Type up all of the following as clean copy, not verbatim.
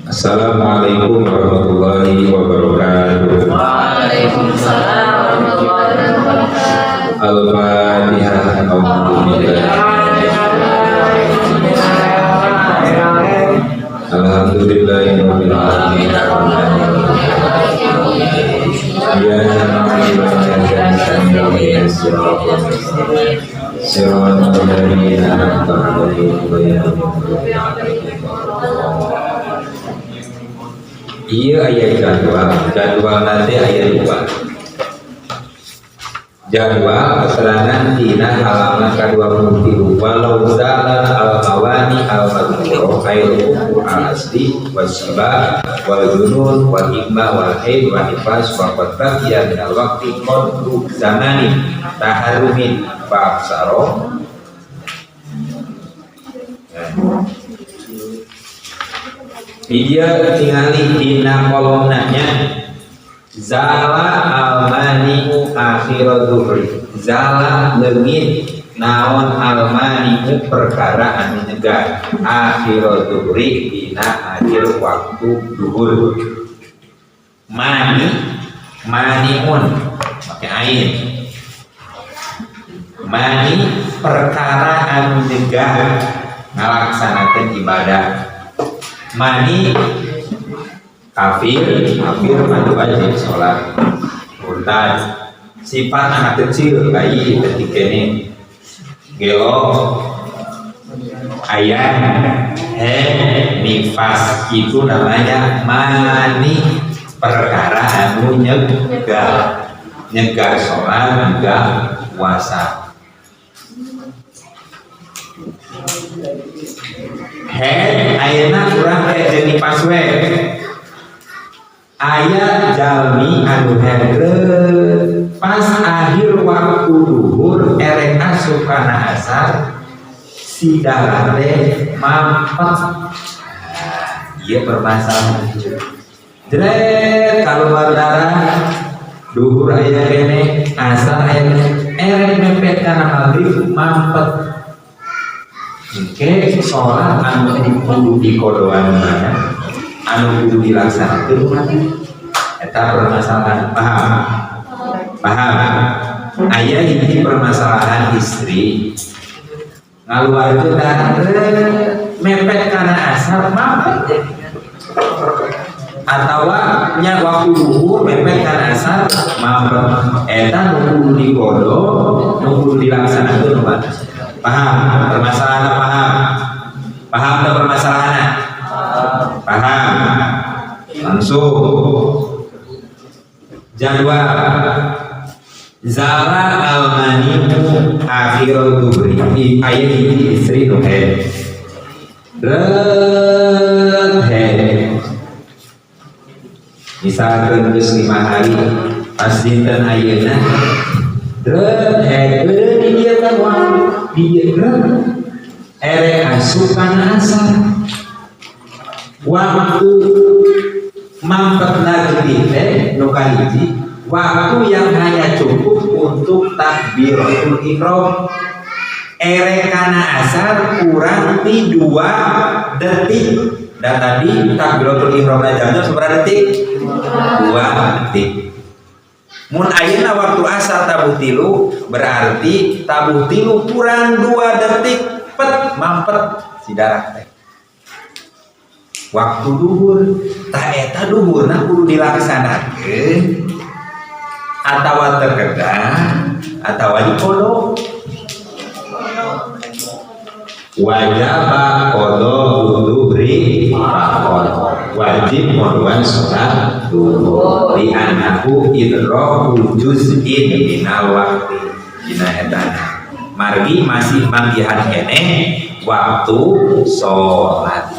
Assalamualaikum warahmatullahi wabarakatuh. Waalaikumsalam warahmatullahi wabarakatuh. Al-Fatihah. Alhamdulillah. Alhamdulillahirabbil alamin. Ya Siratal ladzina an'amta 'alaihim ghairil maghdubi 'alaihim. Iya, aya jadwal, jadwal nanti aya dua. Jadwal keterangan dina halaman ke-23, walau zalat al mawani al madhkura khairu al asli wasyiba wal junun wal igma wal haid wal nifas wa qad baqiya min al waqti qadru zamani taharrumin fa aksaro. Nah. Dia tingali dina kolomnanya zala almani'u akhir zuhri, zala leungit naon almani'u perkara anu nyegah akhir zuhri dina akhir waktu duhur. Mani, maniun pakai ain, mani perkara anu nyegah ngalaksanakeun ibadah. Mani kafir, kafir mandi wajib sholat, murtad, sifat anak kecil, bayi ketika ini gelo, ayam, he, nifas, itu namanya mani perkara anu nyegah, nyegah sholat, nyegah puasa. Head ayeuna urang teh jeung nifas we. Aya jalmi anu head pas akhir waktu duhur erek asup kana asar si darah teh mampet. Nah, ieu permasalahan. Jret keluar darah duhur aya kene, asar aya kene, erek mepet kana maghrib mampet. Oke, sholat anu kudu dikodoan mana, anu kudu dilaksanakeun mana? Eta permasalahan, paham? Paham? Aya hiji permasalahan istri ngaluarkeun darah mepet kana asar mampet, atawa nya waktu duhur mepet kana asar mampet, eta nu kudu dikodo, nu kudu dilaksanakeun mana? Paham? Permasalahan paham? Paham tak permasalahan? Paham? Langsung jadwal zala almanimu akhirul duhri aya hiji istri nu head ret head misalkan geus 5 hari pas dinten ayeuna ret head di dieu kan waktu di dieu ret erek asup kana asar waktu mampetna getih teh nu kahiji waktu yang hanya cukup untuk takbiratul ihram erek kana asar kurang ti 2 detik. Dan tadi takbiratul ihram jamnya seberapa detik? 2 detik. Mun ayeuna waktu asar tabuh tilu berarti tabuh tilu kurang 2 detik pet mampet si darah teh. Waktu duhur tah eta duhurna kudu dilaksanakeun atawa terkedah atawa dikodo. Wajaba qada duhri faqad, wajib ngodoan sholat duhur li annahu idraku juz'in minal waqti dina eta margi masih manggihan keneh waktu sholat.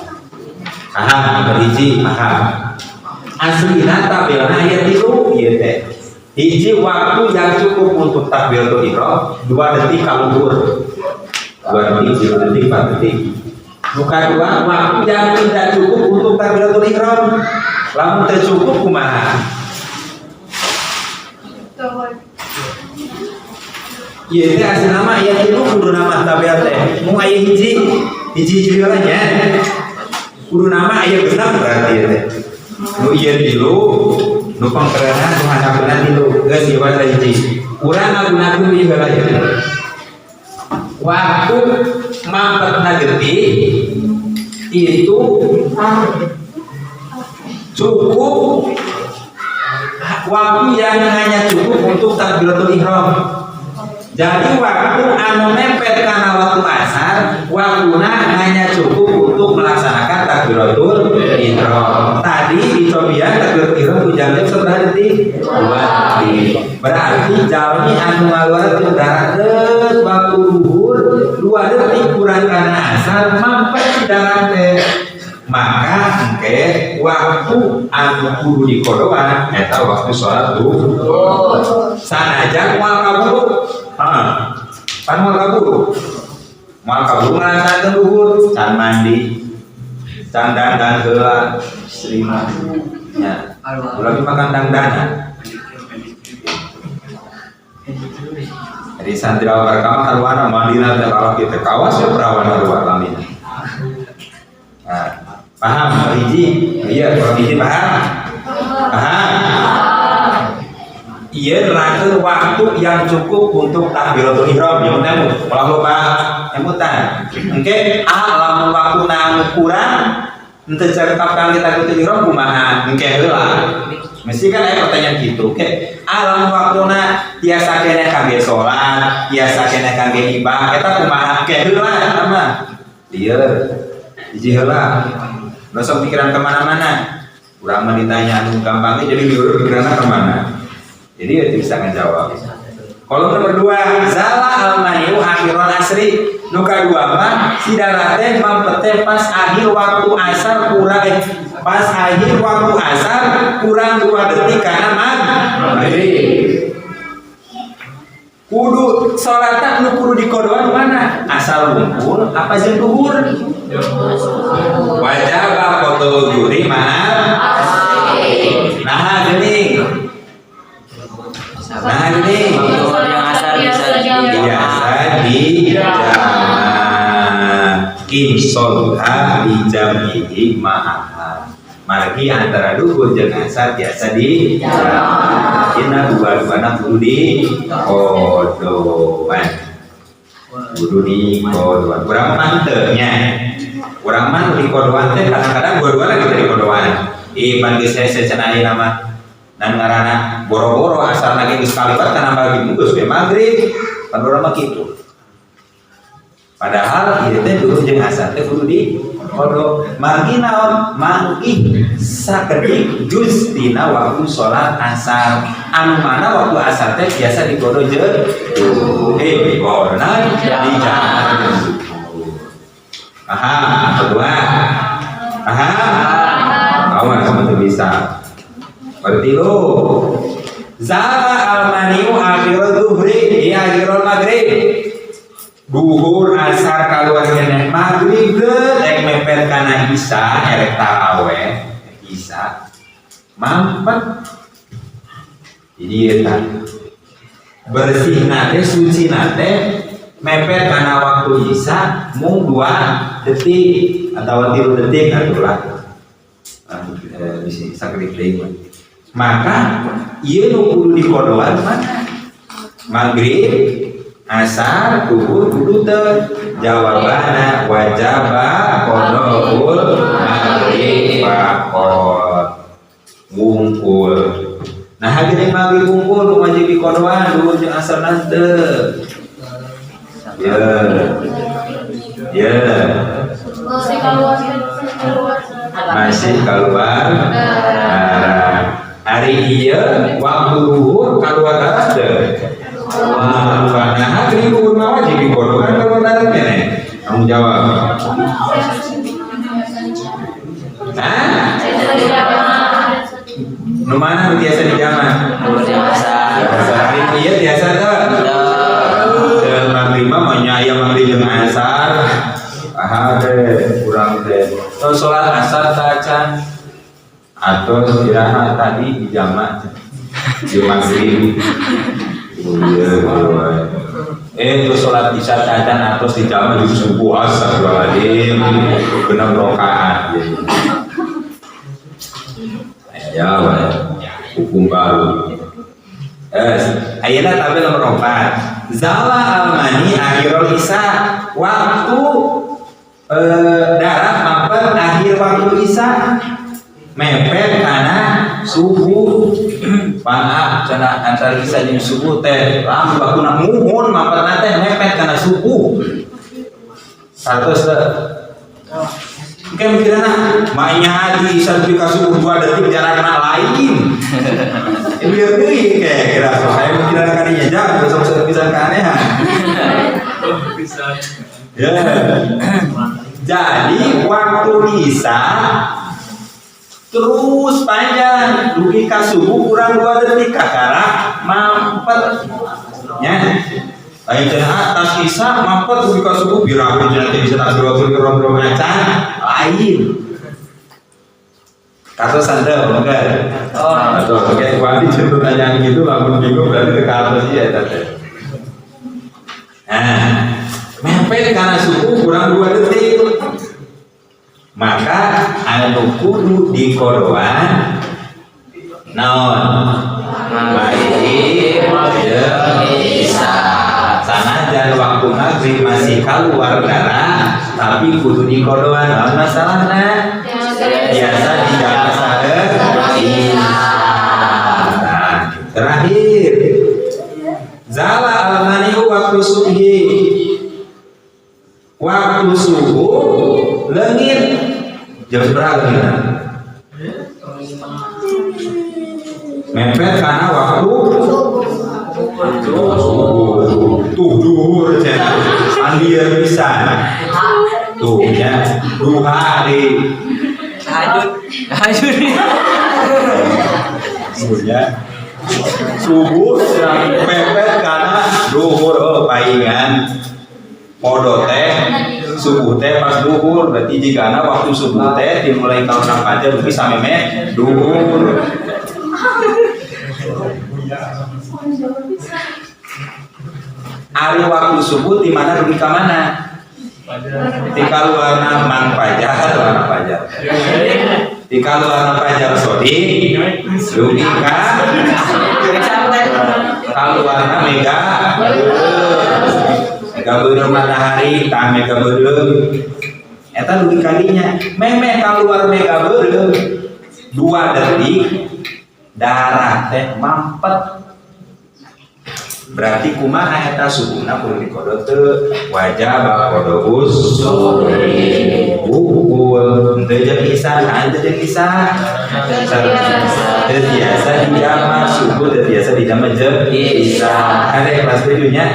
Paham? Berhiji paham? Aslina tabelna aya 3 ieu teh. Hiji waktu yang cukup untuk takbiratul ihram 2 detik kaluhur. 2 detik, 3 detik, 4 detik. Nu kadua waktu yang tidak cukup untuk takbiratul ihram. Lamun teu cukup kumaha? Ieu teh aslina mah aya 3 kudu nama tabel teh. Mung aya hiji, hiji-hiji heula nya. Kudu nama aya genep berarti ya teh. Nu ieu tilu, nu pangkerenan nu handapeuna tilu. Geus ieu wae hiji. Urang ngagunakeun ieu heula ieu. Waktu mampetna getih itu cukup, waktu yang hanya cukup untuk takbiratul ihram. Jadi waktu anu mepet karena waktu asar, waktuna hanya cukup untuk melaksanakan takbiratul ihram. Tadi dicobian takbiratul ihram ku jam-jam sabaraha detik? 2 detik. Berarti jalmi anu ngaluarkeun darah geus waktu luhur 2 detik kurang karena asar mampet si darah teh. Maka engke waktu anu kudu dikodoan eta waktu sholat duhur. Sanajan moal kaburu. Heeh. Pan moal kaburu. Moal kaburu ngalaksanakeun duhur, can mandi. Can dandan heula istri mah. Nya. Ulah makan dangdanan. Jadi santri awal pertama karuana mandina teh kalau kita kawas ya perawan luar lamina. Nah, paham hiji? Iya, kalau hiji paham? Paham? Iya, nerangkeun waktu yang cukup untuk takbiratul ihram ya temu ulah lupa emutan. Engke ah lamun waktuna anu kurang henteu cekap kangge takbiratul ihram kumaha? Engke heula. Mesti kan aya pertanyaan gitu. Oke, ah lamun waktuna tiasa keneh kangge salat, tiasa keneh kangge ibah, eta kumaha? Engke heula eta mah. Lieur. Hiji heula. Nggak usah pikiran kemana-mana. Urang mah ditanya anu gampangnya jadi lieur pikirannya kemana. Jadi ya bisa ngejawab. Kolom nomor 2, zala al mani'u akhirul asri. Nu kadua mah si darah teh mampet teh pas akhir waktu asar kurang pas akhir waktu asar kurang 2 detik karena maghrib. Kudu sholatna nu kudu dikodoan mana? Asar wungkul apa jeung duhur? Wajib qadha'u dzuhri ma'al. Nah, gini. Nah, gini. Waktu yang asar bisa Biasa di jamak in sholha di jam'ihi ma'aha. Margi antara duhur jeung asar biasa di jamak. Dina dua-duana kudu di kodoan. Kudu di kodoan. Urang mah teu nya. Urang mah di kodoan teh kadang-kadang dua-dua lagi di kodoan. Ih pan geus hese cenah ayeuna mah. Dan ngaranna boro-boro asar lagi geus kaliwat kana maghrib geus we maghrib. Pan urang mah kitu. Padahal ieu teh duhur jeung asar teh kudu di kodo. Margi naon? Manggih sakedik juz tina waktu sholat asar. Anu mana waktu asar teh biasa dikodo jeung duhur. Dikodo di jamak jeung duhur. Paham? Kedua. Paham? Awas teu bisa. Berarti lu zala al mani'u akhirul zuhri di akhirul maghrib. Duhur asar kaluar keneh maghrib rek mepet kana isya erek taraweh isya mampet. Jadi eta bersih nate suci nate mepet kana waktu isya mung 2 detik atau 3 detik atulah. Bisa sakedik deui mah. Maka ieu nu kudu dikodoan mana? Maghrib, asar, duhur kudu teu. Jawabanna wajaba qada'ul maghrib faqat. Wungkul. Nah, geuning maghrib wungkul nu wajib dikodoan duhur jeung asar teu. Ya. Ya. Masih keluar. Masih keluar darah. Hari ieu waktu duhur keluar darah teu? Wah, nah, hari duhur mah wajib dikodoan keluar darah keneh. Kamu jawab. Hah? Nu mana nu biasa di jamak? Biasa. Hari ieu biasa teu? Dan maghrib mah nya aya maghrib jeung asar. Ah teh kurang teh. Atau sholat asar tacan atau istirahat tadi di jamak di maghrib. Oh iya, iya. Itu sholat isya tacan atau di jamak di subuh, astagfirullahaladzim, genep rokaat. Jadi. Ya, hukum baru. Ayeuna tabel nomor 4. Zala al-mani akhirul isya, waktu darah mampet akhir waktu isya mepet karena subuh. Maaf, cenah antara isya jeung subuh teh lamun waktuna muhun mampetna teh mepet karena subuh. Satu teh. Mungkin mikirna mainnya di isya dugi ka subuh 2 detik jarakna lain. Lieur deui kayak kira saya mikirna kadinya jangan terus sok bisa keanehan. Ya. Jadi waktu isya terus panjang dugi ka subuh kurang 2 detik kakara mampet nya. Lain cenah atas isya mampet dugi ka subuh biraku cenah teh bisa takbiratul ihram belum macan lain. Kasus anda enggak? Oh. Atau oke, wali pertanyaan gitu lamun bingung berarti ke atas iya teh. Nah, mepet karena subuh kurang 2 detik. Maka anu kudu dikodoan naon? Maghrib jeung isya. Sanajan waktu maghrib masih keluar darah, tapi kudu dikodoan naon masalahna? Biasa dijama sareng isya. Nah, terakhir zala al-mani'u waktu subuhi. Waktu subuh leungit jam seberapa leungit? Mepet karena waktu subuh. Tuh duhur cenah. Andieu pisan. Tuh ya, duha di Tahajud. Tahajud. Subuhnya. Subuh mepet karena duhur, oh paingan. Podo teh subuh teh pas duhur, berarti jika waktu subuh teh dimulai tahun fajar dugi sameme duhur. Ari waktu subuh di mana dugi ka mana? Di kaluarna Mang Fajar, warna fajar. Di kaluarna Fajar Sodi dugi ka kaluarna Mega Mega beureum matahari, tah mega beureum. Eta dugi kadinya, memeh kaluar mega beureum 2 detik darah teh mampet. Berarti kumaha eta subuhna kudu dikodo teu wajib qada'us subuhi. Bukul henteu jeung isya, henteu jeung isya. Teu biasa dijama subuh, teu biasa dijama jeung isya. Ada kelas 7 nya.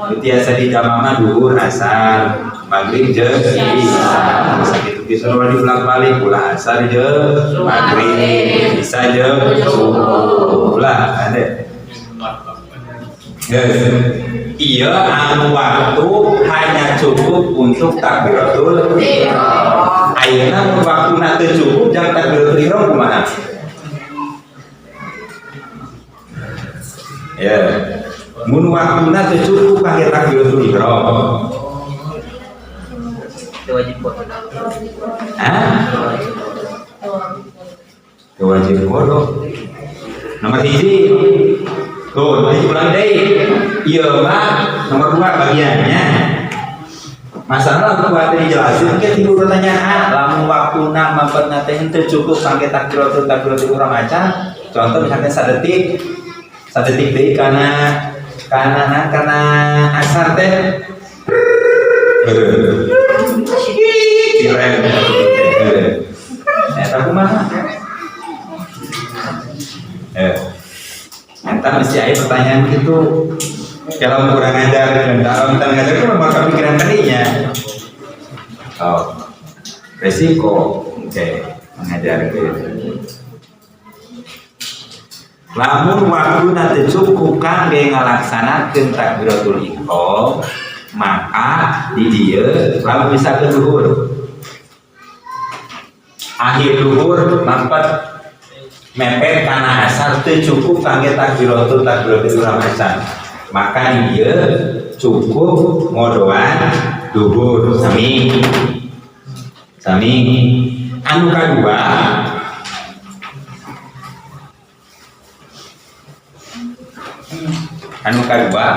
Teu biasa dijama mah duhur, asar, maghrib jeung isya. Sakitu bisa ulah dibolak-balik ulah asar jeung maghrib, isya jeung subuh. Ulah ada. Yes. Iya, anu waktu hanya cukup untuk takbiratul ihram. Ayeuna mun waktuna teu cukup jang takbiratul ihram kumaha? Ya. Mun waktuna teu cukup kangge takbiratul ihram. Teu wajib qada. Hah? Teu wajib qada. Nomor 1. Tuh, tadi ulang deh. Iya, mah nomor 2 bagiannya. Masalah lamun kuat dijelasin, mungkin timbul pertanyaan. Lamun waktuna mampetna teh henteu cukup kangge takbiratul takbiratul ihram acan. Contoh misalnya sadetik, sadetik deui karena asar teh. Direm. Eta kumaha? Eta mesti aya pertanyaan gitu. Kalau kurang ajar, kalau kita ngajar itu memang kepikiran tadinya. Oh, resiko, oke, mengajar gitu. Lamun waktu nanti cukup kangge ngalaksanakeun takbiratul ihram, maka di dieu lamun bisa ke duhur. Akhir duhur mampet mepet kana asar teu cukup kangge takbiratul ihram acan. Maka di dieu cukup ngodoan duhur sami. Sami. Anu kadua, anu kadua,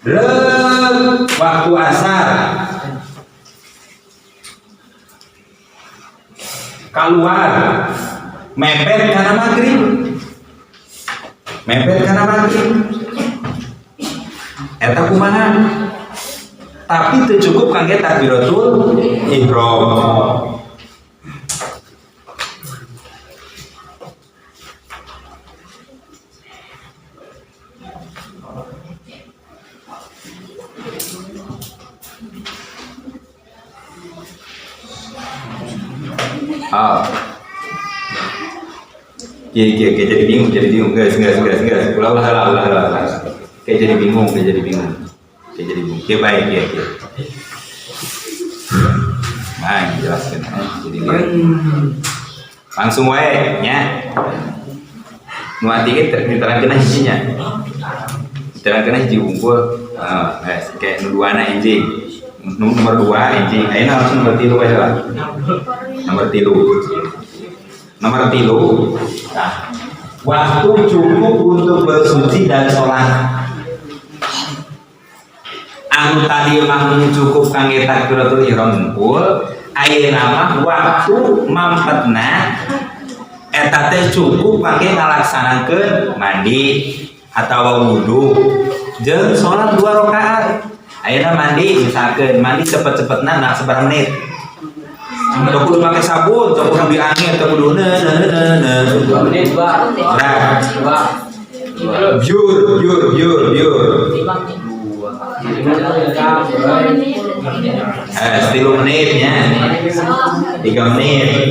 Rek, waktu asar keluar mepet karena maghrib, mepet karena maghrib, eta kumaha? Tapi itu cukup kangge takbiratul ihram. Ah. Iya, iya, jadi bingung, guys, guys, guys, guys. Ulah, ulah, ulah, ulah, ulah. Kayak jadi bingung, kayak jadi bingung, kayak jadi bingung. Oke, baik, ya, oke. Baik, jelaskan. Jadi bingung. Langsung wae, nya. Nu ati ge diterangkeun hijinya. Diterangkeun hiji unggul. Ah, guys, kayak nu duana enjing. Nomor 2 enjing. Ayeuna langsung nomor 3 wae lah. Nomor 3. Nomor 3. Nah, waktu cukup untuk bersuci dan sholat. Anu tadi mah cukup kangge takbiratul ihram ngumpul, ayeuna mah waktu mampetna eta teh cukup kangge ngalaksanakeun mandi atawa wudu jeung sholat 2 rakaat. Ayeuna mandi misalkeun mandi cepet-cepetna nah sabaraha menit? Teu kudu make sabun, teu kudu diangin, teu kudu ne ne ne ne. 2 menit, Pak. Nah. 2. Biur, biur, biur, biur. 3 menit ya. 3 menit.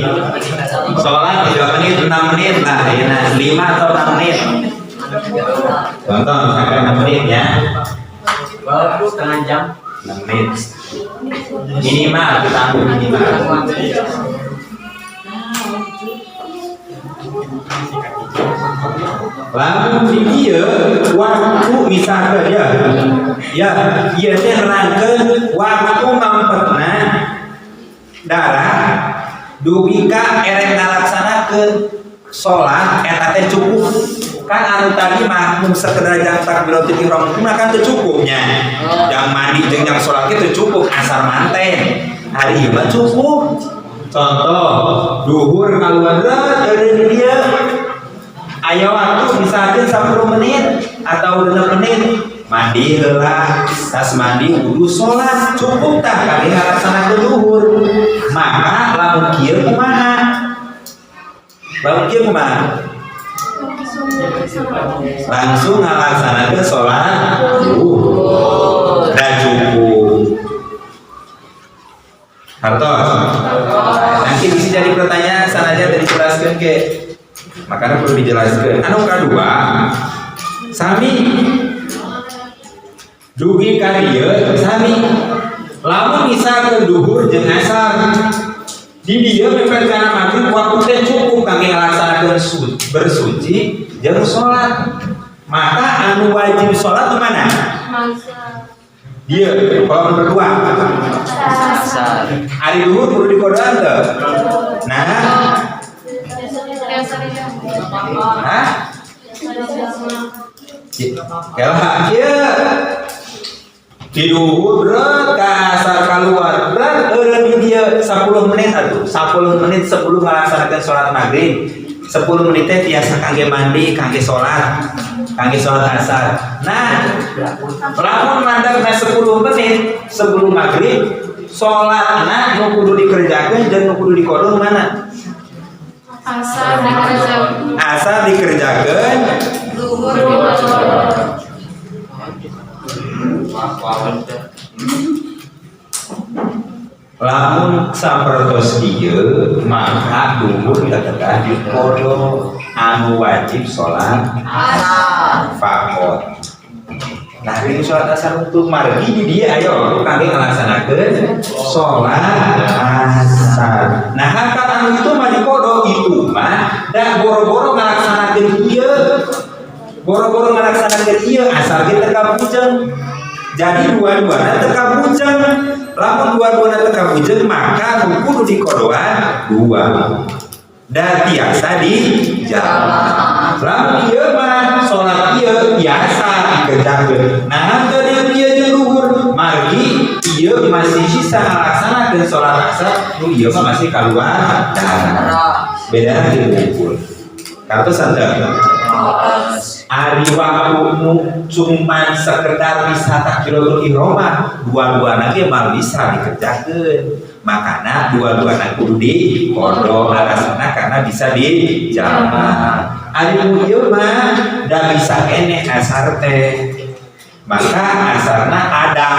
Sholat 3 menit, 6 menit lah, ya, nah, 5 atau 6 menit. Contoh misalkan 6 menit ya. Baru setengah jam. 6 menit. Minimal kita ambil minimal. Lalu di dieu waktu misalkan ya, ya, ieu teh nerangkeun waktu mampetna darah dugi ka erek ngalaksanakeun salat eta teh cukup. Kan anu tadi mah mun sekedar jam takbiratul ihram mah kan teu cukupnya. Jam mandi jeung jam salat ge teu cukup asar manten. Hari ieu mah cukup. Contoh, duhur kaluar eureun di dieu. Aya waktu misalkan 10 menit atau 6 menit mandi heula, tas mandi wudu salat cukup tah kali ngalaksanakeun duhur. Maka lamun kieu kumaha? Lamun kieu kumaha? Langsung ngalaksanakeun salat duhur. Da cukup. Hartos. Nanti bisa jadi pertanyaan sanajan tadi dijelaskeun ke. Makanya perlu dijelaskan. Anu kadua, sami dugi ka dieu sami. Lamun misalkeun duhur jeung asar di dieu mepet kana maghrib waktu teh cukup kangge ngalaksanakeun bersuci jeung salat. Maka anu wajib salat di mana? Dia kalau nomor 2. Asar. Ari duhur kudu dikodoan teu? Nah. Hah? Kela kieu. Di duhur berat ka asar kaluar berat eureun di dieu 10 menit atuh. 10 menit sebelum ngalaksanakeun salat maghrib. 10 menit teh tiasa kangge mandi, kangge salat, kangge salat asar. Nah, lamun mandegna 10 menit sebelum maghrib, salatna nu kudu dikerjakeun jeung nu kudu dikodong mana? Asar dikerjakeun. Asar dikerjakeun. Zuhur dikodong. Lamun sapertos ieu maka duhur kedah dikodong anu wajib salat asar. Faqot. Nah, ini salat asar untuk margi di dia ayo kangge ngalaksanakeun salat asar. Nah, hakat anu itu mah dikodong itu mah da boro-boro ngalaksanakeun ieu. Boro-boro ngalaksanakeun ieu asar ge teu kabujeng. Jadi dua-duana teu kabujeng. Lamun dua-duana teu kabujeng maka nu kudu dikodoan dua. Da tiasa di jamak. Lamun ieu mah salat ieu biasa dikerjakeun. Nah, teu ieu jeung luhur margi ieu masih bisa ngalaksanakeun salat asar, nu ieu mah masih kaluar darah. Beda gitu kumpul. Kartos teu? Ari waktu nu cuman sekedar bisa takbiratul ihram mah dua-duana ge mal bisa dikerjakeun. Makana dua-duana kudu diqodo alasana karena bisa dijamak. Ari nu ieu mah da bisa keneh asar teh. Maka asarna ada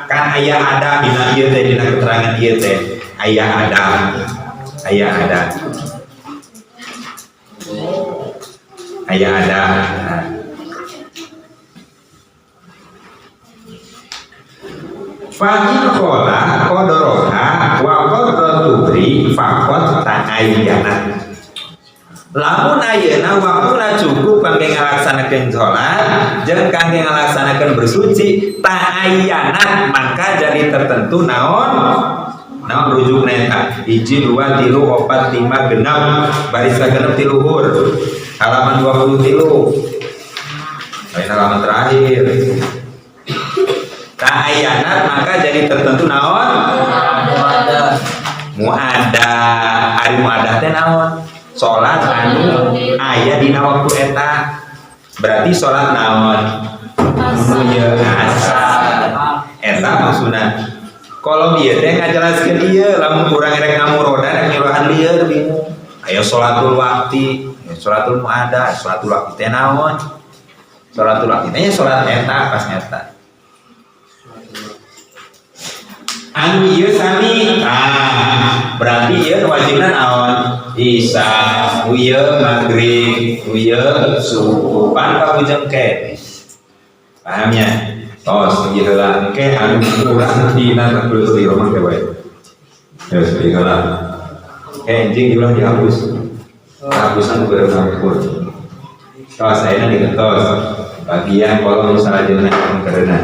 kan aya ada dina ieu teh dina keterangan ieu teh aya ada aya ada aya ada. Nah. Fa in qala qadaraha wa qadratubri faqad ta'ayyanat. Lamun ayeuna waktuna cukup kangge ngalaksanakeun salat jeung kangge ngalaksanakeun bersuci ta'ayyanat maka jadi tertentu naon naon rujukna eta 1 2 3 4 5 6 baris genep ti luhur halaman 23 lain halaman terakhir. Ta'ayyanat maka jadi tertentu naon Muadah. Muadah. Ari muadah teh naon? Salat anu aya dina waktu eta. Berarti salat naon? Nu ieu asar. Eta maksudna. Kolom ieu teh ngajelaskeun ieu lamun urang rek ngamuroda rek nyuruhan lieur bingung. Ayo salatul waqti, ayo salatul muadah, salatul waqti teh naon? Salatul waqti teh nya salat eta pas nyata. Anu ieu sami. Ah, berarti ieu wajibna naon? Isya, ieu maghrib, ieu subuh. Pan kabujeng ke. Paham ya? Tos ieu heula engke anu kurang dina takbiratul ihram ke wae. Geus ieu heula. Enjing ulah dihapus. Hapusan beureum ngampur. Tos ayeuna digentos. Bagian kolom salajengna karena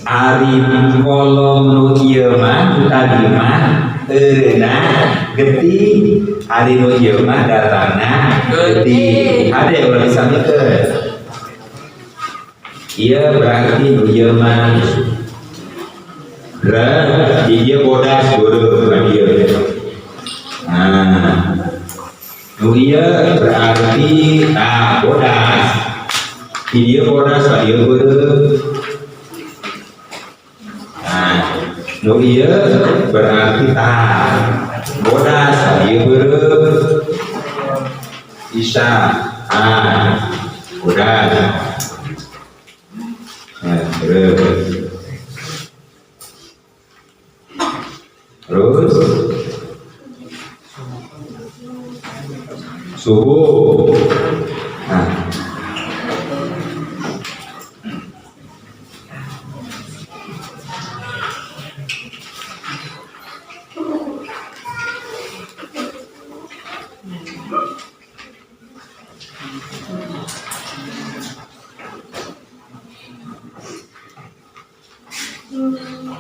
Ari kolom nu ieu mah nu tadi mah eureuna getih, ari nu ieu mah datangna getih. Hade ulah disamikeun. Ieu berarti nu ieu mah di ieu bodas beureum ka dieu. Nah, nu ieu berarti tah bodas. Di dieu bodas ka dieu beureum. Nah, nu ieu berarti tah bodas ka dieu beureum. Isya, ah, bodas. Nah, beureum. Terus subuh. Nah,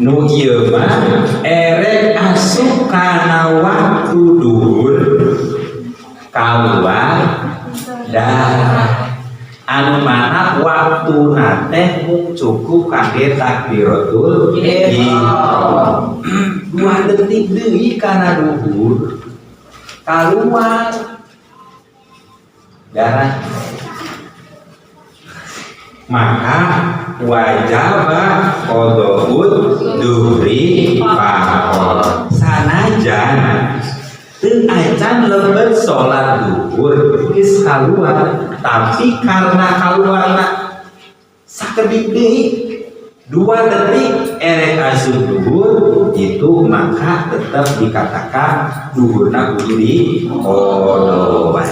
nu ieu mah erek asup kana waktu duhur kaluar darah anu mana waktuna teh mung cukup kangge takbiratul ihram. 2 detik deui kana duhur kaluar darah, maka wajaba qada'ud duhri faqat. Sanajan teu acan lebet salat duhur geus kaluar, tapi karena kaluarna sakedik deui 2 detik erek asup duhur itu maka tetap dikatakan duhurna kudu di qodoan.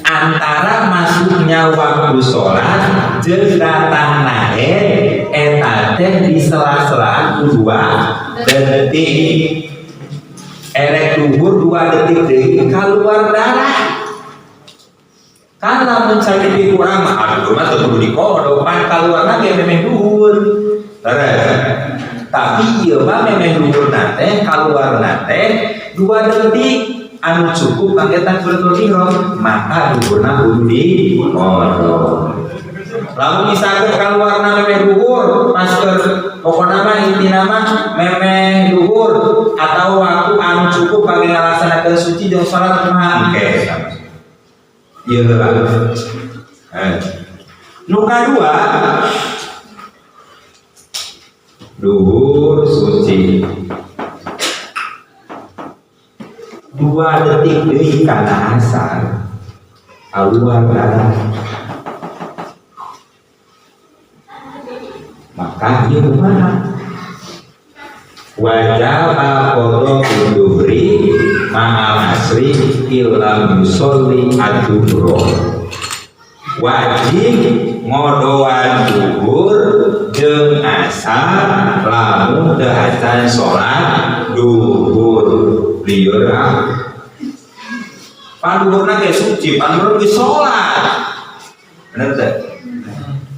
Antara masuknya waktu sholat jeung datang haid eta teh di sela-sela 2 detik. Erek duhur 2 detik deui keluar darah. Kan lamun sakit kurang mah aduh mah teu kudu dikodok pan kaluarna ge memeh duhur. Leres. Tapi ieu mah memeh duhurna teh kaluarna teh 2 detik anu cukup kangge takbiratul ihram maka duhurna kudu dikodok. Lamun misalkan kaluarna memeh duhur pas keur pokona mah intina mah memeh duhur atau waktu anu cukup kangge ngalaksanakeun suci jeung salat kumaha engke. Ieu heula. Nu kadua duhur suci 2 detik deui kana asar keluar darah. Maka ieu kumaha? Wajib qadha duhri ma'al asri illam yusolli ad-duhra. Wajib ngodoan duhur jeung asar lamun teu acan salat duhur. Lieur ah. Pan duhurna ge suci, pan duhur ge salat. Bener teh?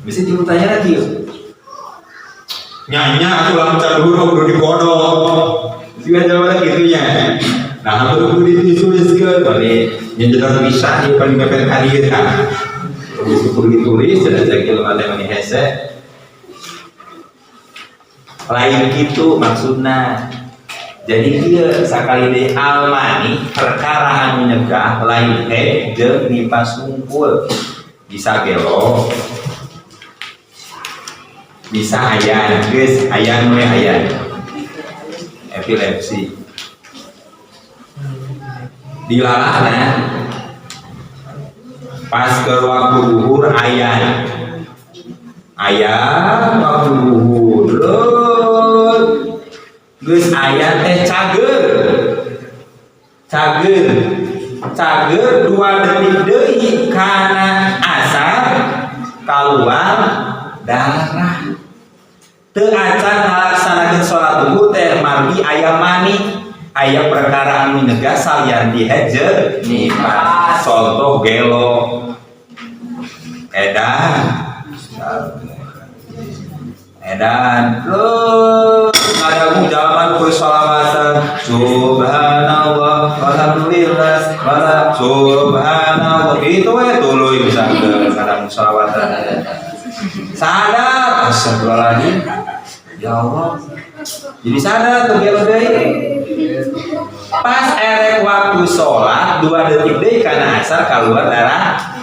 Bisa ditanya lagi yuk. Nyanya atuh lamun can duhur kudu dikodok. Juga jawabannya gitu nya. Nah, kudu dituliskeun bari nyenjeron bisa ieu paling mepet ka dieu kan. Kudu ditulis cenah cek jelema teh mani hese. Lain kitu maksudna. Jadi ieu sakali deui almani perkara anu nyegah lain haid jeung nipas hungkul. Bisa gelo. Bisa ayan, geus ayan we ayan. Epilepsi. Dilalahna pas ke waktu duhur ayan. Ayan waktu duhur. Geus ayan teh cager. Cager. Cager 2 detik deui kana asar kaluar darah. Teu acan ngalaksanakeun salat duhur teh margi aya mani, aya perkara anu nyegah salian di haid jeung nifas. Contoh gelo. Edan. Edan. Leuh, ngadagu jalan ku sholawatan. Subhanallah, walhamdulillah, wala subhanallah. Kitu we tuluy bisa ngadagu sholawatan. Sadar, astagfirullahaladzim. Ya Allah. Jadi sadar tuh gelo deui. Pas erek waktu sholat 2 detik deui kana asar keluar darah.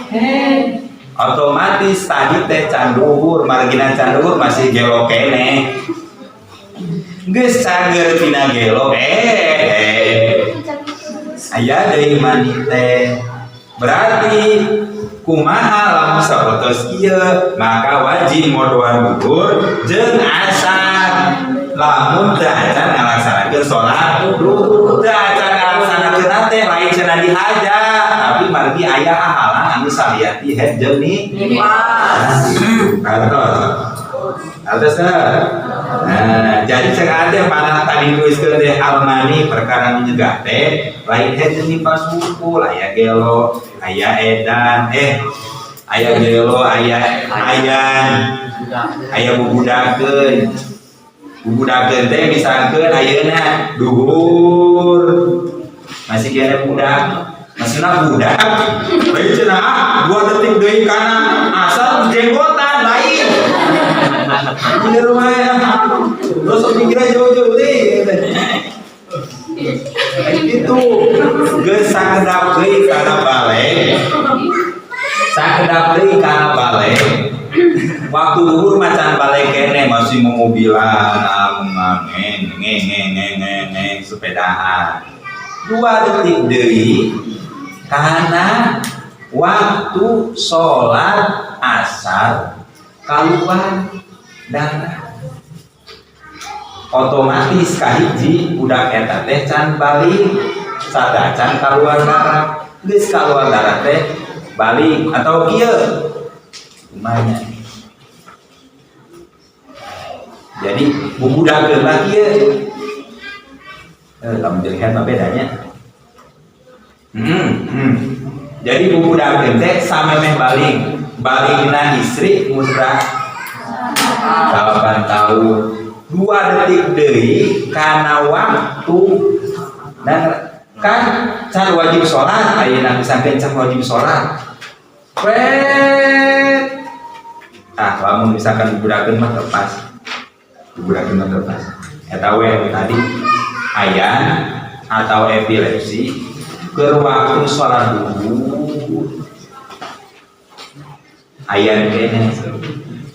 Otomatis tadi teh can duhur, margina can duhur masih gelo keneh. Geus cager tina gelo Aya deui mani teh. Berarti kumaha lamun sapotos ieu maka wajib modoan duhur jeung asar. Lamun teu acan ngalaksanakeun salat duhur, teu acan ngalaksanakeun teh lain cenah dihaja, tapi margi aya hahalang anu salian ti haid jeung nifas. Kartos. Kartos teh. Nah, jadi cek ade panah tadi nuliskeun teh almani perkara nu nyegah teh lain haid jeung nifas hungkul, aya gelo, aya edan, aya gelo, aya ayan, aya bubudakeun. Bubudakeun teh misalkeun ayeuna duhur masih kena budak, maksudna budak lain cenah 2 detik deui kana asal jenggotan lain. Bener mah ya. Terus mikirnya jauh-jauh deui. Itu geus sakedap deui kana balik. Sakedap deui kana balik. Waktu duhur macan balik kene masih momobilan, ngeng ngeng ngeng ngeng ngeng sepedaan. 2 detik deui Karena waktu sholat asar keluar darah, otomatis kahiji budak eta teh can balig, sadacan keluar darah. Geus keluar darah teh balig atau kieu lumayan. Jadi bubudakeun mah kieu, lamun dilihat mah bedanya. Jadi bubudakeun teh samemeh balig, baligna istri musrah 8 tahun, 2 detik deui kana waktu dan kan can wajib sholat. Ayeuna misalkan can wajib sholat wet, ah, lamun misalkan bubudakeun mah lepas, bubudakeun mah lepas eta we tadi ayan atau epilepsi ke waktu sholat duhur ayan kene.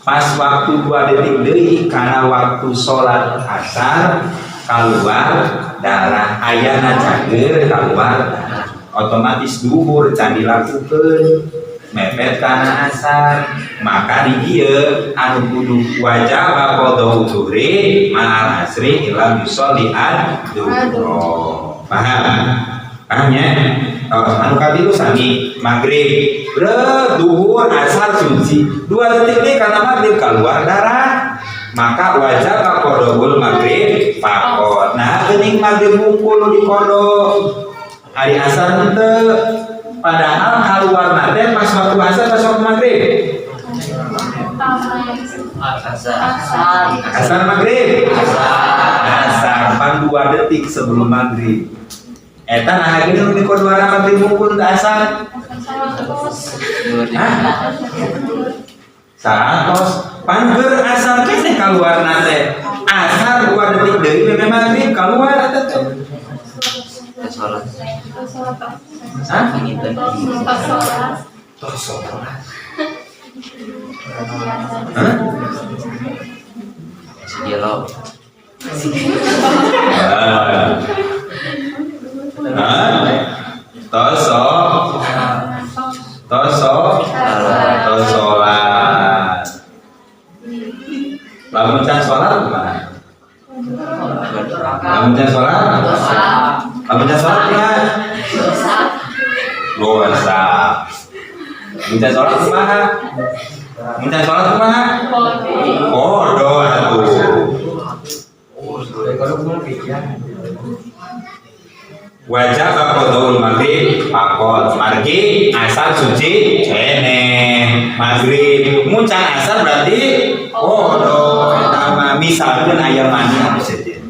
Pas waktu 2 detik deui karena waktu sholat asar keluar darah, ayana cager keluar darah, otomatis duhur can dilakukeun, mepet kana asar. Maka di dieu anu kudu wajib qadha zuhri ma'al asri illam yusolli ad duhur. Paham? Paham ya? Oh, anu katilu sami maghrib. Bre, duhur asar suci, 2 detik nih karena maghrib keluar darah, maka wajib qadhaul maghrib faqot. Nah, geuning maghrib wungkul di qadha, hari asar henteu, padahal keluar teh pas waktu asar, pas waktu maghrib. Asar. Asar maghrib, asar pan 2 detik sebelum maghrib eta. Nah, gini di qadha maghrib wungkul teu asar. Hah? Saatos pan keur asar keneh kaluar teh. Asar 2 detik deui memeh maghrib keluar eta teh. Sholat. Hah? Panginten. Tos sholat. Hah? Si gelo. Ah. Hah? Tos tos tos sholat. Lamun can sholat kumaha? Lamun can sholat? Lamun can sholat kumaha? Dosa. Lamun can sholat kumaha? Lamun can sholat kumaha? Qadha atuh. Wajib qadhaul maghrib faqot, margi asar suci keneh, maghrib mun can asar berarti qadha eta mah. Misalkeun aya mani anu sejen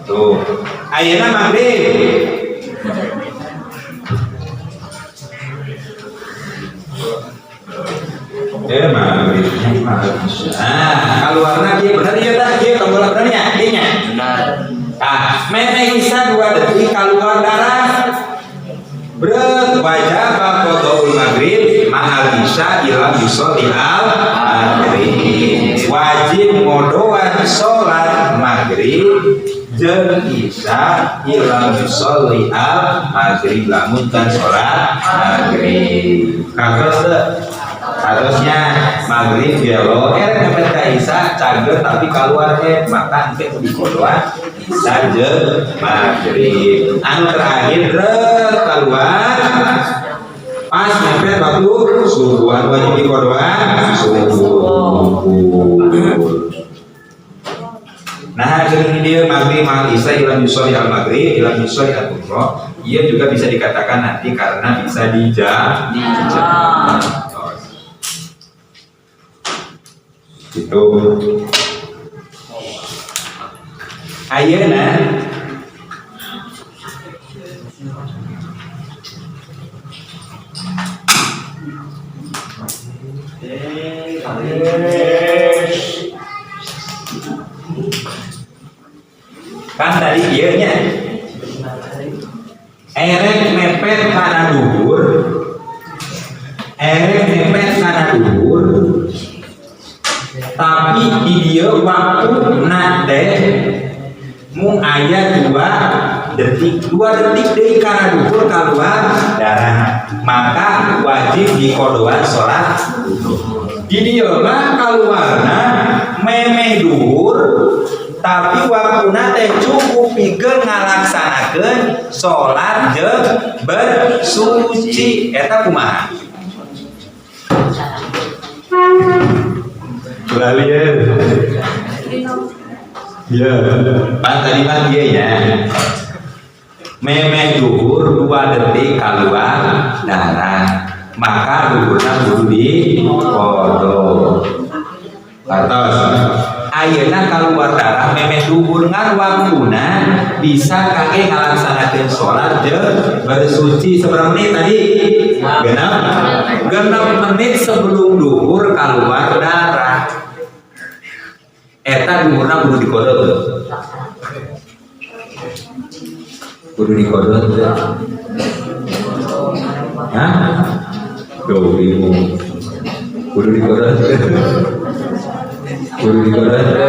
tuh, ayeuna maghrib. Maghrib. Nah, keluarna dia bener ieu tah, ieu tombol benernya, dieu nya. Benar. Ah, memeh isa 2 detik keluar darah. Bret, wajib qadhaul maghrib ma'al isya illam yusolli al maghrib. Wajib ngodoan salat maghrib jeung isya illam yusolli al maghrib, lamun can salat maghrib. Katos teu? Harusnya maghrib gelo erek mepet ka isya cager tapi keluar teh, maka engke kudu dikodoan isya jeung maghrib. Anu terakhir rek keluar pas mepet waktu subuhan, wajib dikodoan subuh. Nah, jadi dia maghrib ma'al isya illam yusolli al maghrib illam yusolli al dhuhra. Ia juga bisa dikatakan nanti karena bisa dijam. Dijam. Gitu. Ayeuna kan tadi ieu nya erek mepet kana duhur, erek mepet kana duhur, tapi di dieu waktu nade mung aya 2 detik, 2 detik deui kana duhur keluar darah, maka wajib dikodoan sholat duhur. Di dieu mah kaluarna memeh duhur, tapi waktuna teh cukup pikeun ngalaksanakeun sholat jeung bersuci. Eta kumaha? Ulah lieur. Ya, Pak, tadi mah kieu ya. Memeh duhur 2 detik keluar darah, maka duhurna kudu di kodo. Atos. Ayeuna keluar darah memeh duhur, ngan waktuna bisa kangge ngalaksanakeun sholat jeung bersuci seberapa menit tadi? Genep. 6 menit sebelum duhur keluar darah. Eta duhurna kudu dikodo tuh. Kudu dikodo tuh. Hah? Tuh bingung. Kudu dikodo tuh. Kudu dikodo tuh.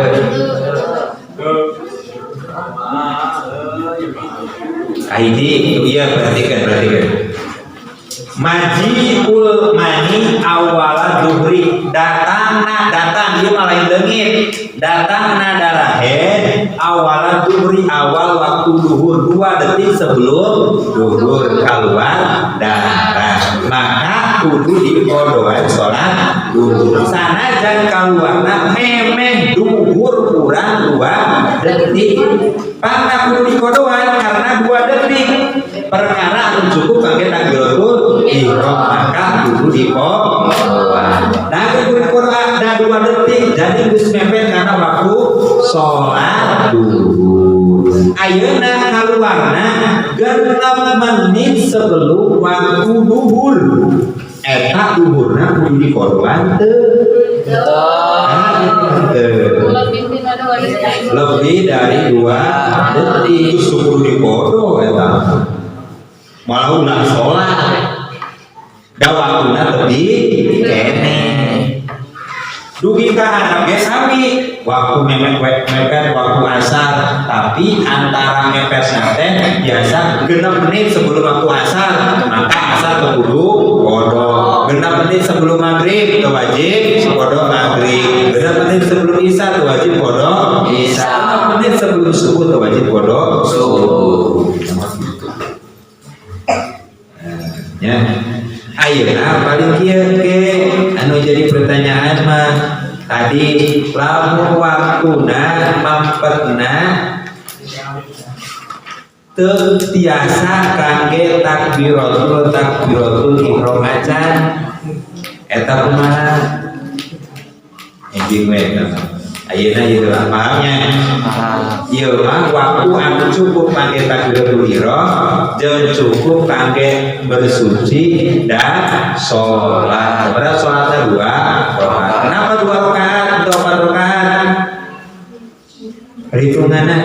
Kahiji, iya, perhatikan, perhatikan. Majiul mani awala duhri, datangna, datang ieu mah lain leungit, datangna darah haid awala duhri, awal waktu duhur, 2 detik sebelum duhur keluar darah, maka kudu dikodoan sholat duhur sanajan kaluarna memeh duhur kurang 2 detik. Maka kudu dikodoan karena 2 detik perkara anu cukup kangge takbiratul ihram, maka kudu dikodoan. Nah, kudu dikodoan da 2 detik, jadi geus mepet karena waktu sholat duhur. Ayeuna kaluarna 6 menit sebelum waktu duhur, eta duhurna kudu dikodoan teu? Teu. Lebih dari 2 detik itu kudu dikodo, eta malah ulah sholat da waktuna lebih keneh. Dugi ka handap ge sami, waktu mepet mepet waktu asar, tapi antara mepet teh biasa 6 menit sebelum waktu asar, maka asar kudu kodo. 6 menit sebelum maghrib itu wajib kodo maghrib. 6 menit sebelum isya itu wajib kodo isya. 6 menit sebelum subuh itu wajib kodo subuh. Ya, ayeuna paling kieu ke anu jadi pertanyaan mah tadi, lamun waktuna mampetna teu tiasa kangge takbiratul ihram acan, eta kumaha? Enjing we eta mah. Ayeuna ieu pahamnya? Ieu mah waktu anu cukup kangge takbiratul ihram jeung cukup kangge bersuci dan sholat. Padahal sholatnya 2 rakaat. Kenapa 2 rakaat atau 4 rakaat? Perhitungannya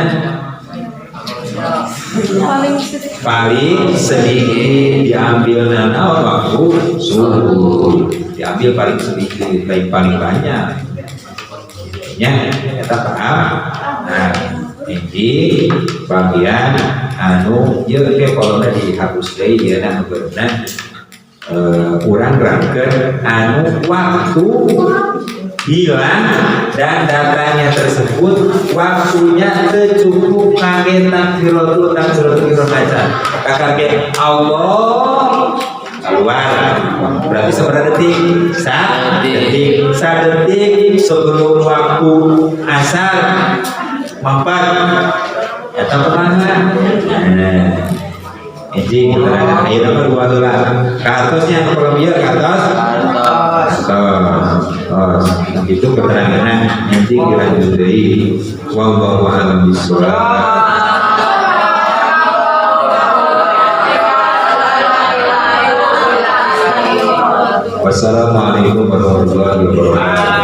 Paling sedikit. Paling sedikit diambil naon, waktu subuh diambil paling sedikit, baik paling banyak ya. Kita paham. Nah, ini bagian anu ieu ke kolomna dihapus deui ieu anu beurna urang rangkeun anu waktu hilang dan datanya tersebut waktunya cukup kangge takbiratul ihram aja. Kakak Allah keluar berarti seberapa detik? Detik, detik sebelum waktu asar mampat, atau kemana? Nah, ini keterangan ayo nomor 2 heula. Ka artosnya kalau bieu ka artos. Tos, tos. Itu keterangannya nanti dilanjut deui. Wallahu a'lam bishawab. Wassalamualaikum warahmatullahi wabarakatuh.